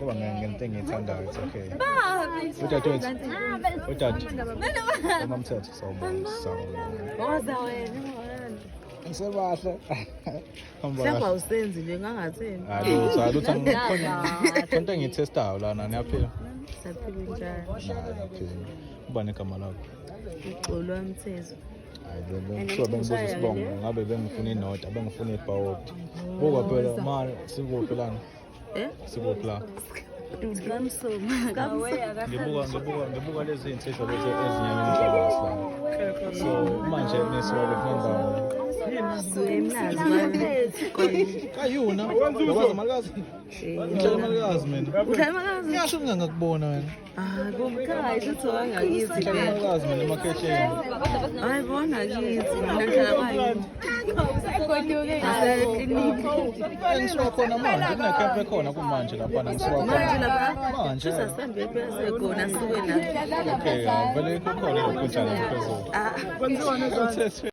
Kuba ngento engiyithandayo, it's okay. Udadewethu. Udade. UMamthetho, sawubona, sawubona. Woza wena. Ngisebahle. Hamba Mhlawumbe kahle. awusenzi nje ngangatheni. Hayi lutho, hayi lutho, khona into engiyithestayo lana, niyaphila? Saphila njani? Niyaphila. Uba negama lakho? Uxolo wamthetho. Hayi, kuthiwa bengibuza isibongo, ngabe bengifuna inoda, bengifuna ibhawodi. Buka phela manje sikuphi lana? Eh? Sikuphi la? Ngibuka lezi iy'nsizwa lezi ezinyanya umhlabasi la. So manje nisuka kuphi nendawo? Emlazi. Kayuna, uyakwazi malikazi? Ngihlala malikazi mina. Uhlala malikazi? Ngiyasho ngingakubona wena. Hayi bo mkhaya, shuthi wangakithi. Ngihlala malikazi mina emakhesheni. Hayi bo wangakithi, mina ngihlala kwayini. Ngasekliniki. Engisuka khona manje, kunekhempe ekhona kumanje laphana ngisuka khona. Manje lapha? Manje. Shuthi asihambe phela sekhona suke la. Okay, vele kukhona lokhu njalo phezulu. Ah. Emthethweni.